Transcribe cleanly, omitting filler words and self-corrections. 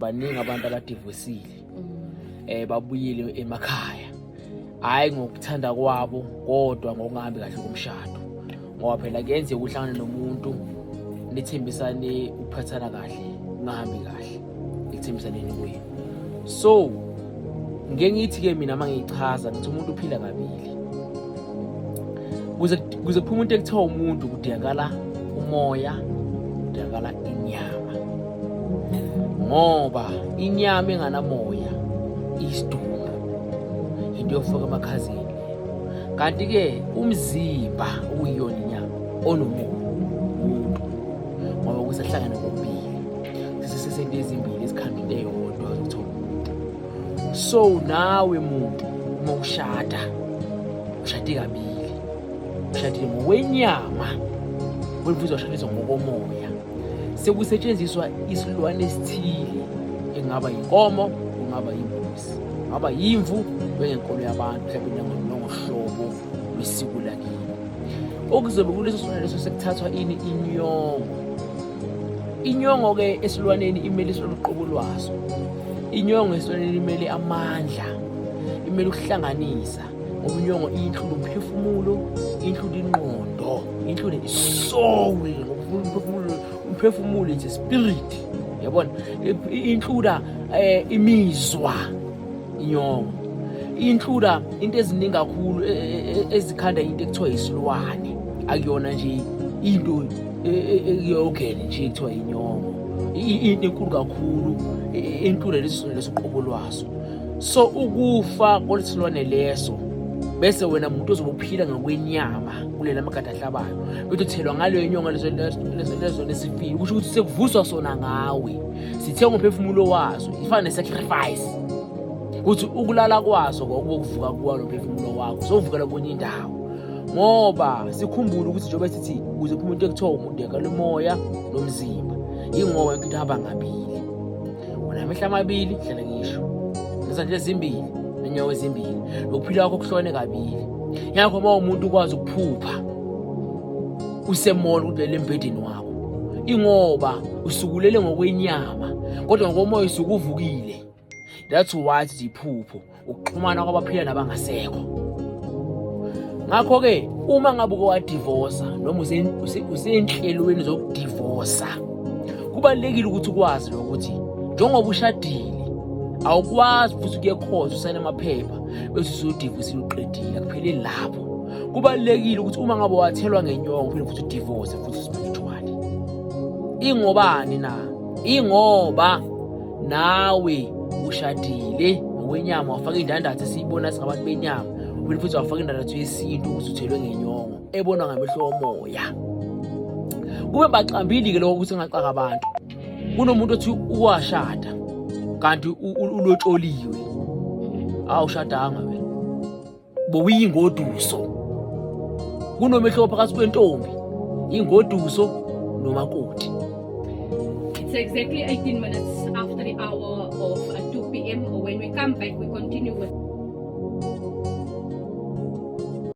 Baningi abantu abadivosile, babuyile emakhaya, hhayi ngokuthanda kwabo kodwa ngokungahambi kahle komshado, ngoba phela kuyenzeka uhlangane nomuntu nithembisane ukuphathana kahle, kungahambi kahle ekuthembisaneni kwenu. So ngeke ngithi-ke mina uma ngiyichaza ngithi umuntu uphila kabili. Kuze kuphume umuntu ekuthiwa umuntu, kudingakala umoya, kudingakala inyama, ngoba inyama enganamoya iyisidumbu, into yokufaka emakhazeni. Kanti-ke umzimba okuyiyona inyama onomoya umuntu, ngoba kusahlangene kokubili, sesesento ezimbili ezikhanda into eyodwa kuthiwa umuntu. So nawe muntu uma ushada, ushade kabili, ushadile ngokwenyama, futhi washadiswa ngokomoya. Sekusetshenziswa isilwane esithile, engaba yinkomo, kungaba yimbuzi, kungaba yimvu, njengenkolo yabantu mhlawumbe nongohlobo lwesiko lakini. Okuzobe kuleso silwane leso sekuthathwa ini? Inyongo. Inyongo-ke esilwaneni imele isilwane uqobo lwaso. Inyongo esilwaneni imele amandla, imele ukuhlanganisa, ngoba inyongo inhlula umphefumulo, inhlula ingqondo, inhlule isoul, ngoba umphefumulo it's a spirit, yabona. Inhlula imizwa inyongo, inhlula into eziningi kakhulu ezikhanda into ekuthiwa isilwane. Akuyona nje into eyogene nje ekuthiwa inyongo, into enkulu kakhulu inhlula leso silwane leso uqobo lwaso. So ukufa kwalesilwane leso, bese wena muntu ozobe uphila ngokwenyama kulela amagada ahlabayo, bese uthelwa ngaleyo nyongo leso leso lesifile, kusho ukuthi sekuvuswa sona ngawe, sithenga umphefumulo waso. Ifana ne-sacrifice, ukuthi ukulala kwaso kwakuba ukuvuka kwalo mphefumulo wakho, sowuvukela kwenye indawo. Ngoba sikhumbule ukuthi njengoba sithi ukuze kuphume into ekuthiwa umuntu yakalomoya nomzimba, yingoba yonke into ihamba ngabili. Unamehlo amabili, hlale ngisho nezandla ezimbili nenyawo ezimbili, nokuphila kwakho kuhlukane kabili. Ngakho uma umuntu ukwazi ukuphupha usemall ukuthi ulele embhedeni wakho, ingoba usukulele ngokwenyama, kodwa ngokomoya usuke uvukile. That's why sithi iphupho ukuxhumana kwabaphila nabangasekho. Ngakho-ke uma ngabe uke wadivosa noma usenhlelweni zokudivosa, kubalulekile ukuthi ukwazi lokuthi njengoba ushadile awukwazi futhi ukuye khoza usayine amaphepha bese usudivosile uqedile, akupheleli lapho. Kubalulekile ukuthi uma ngabe wathelwa ngenyongo uphinde futhi udivose futhi spiritually. Ingobani na? Ingoba nawe ushadile ngokwenyama, wafaka indandatho esiyibona singabantu benyama, uphinde futhi wafaka indandatho yesintu ukuthi uthelwe ngenyongo ebonwa ngamehlo omoya. Kube baxambili-ke lokho ukuthi ngaxaka abantu. Kunomuntu othi uwashada kanti ulotsholiwe, awushadanga wena, bowuyingoduso. Kunomehluko phakathi kwentombi, ingoduso nomakoti. It's exactly 18 minutes after the hour of 2 p.m. When we come back, we continue with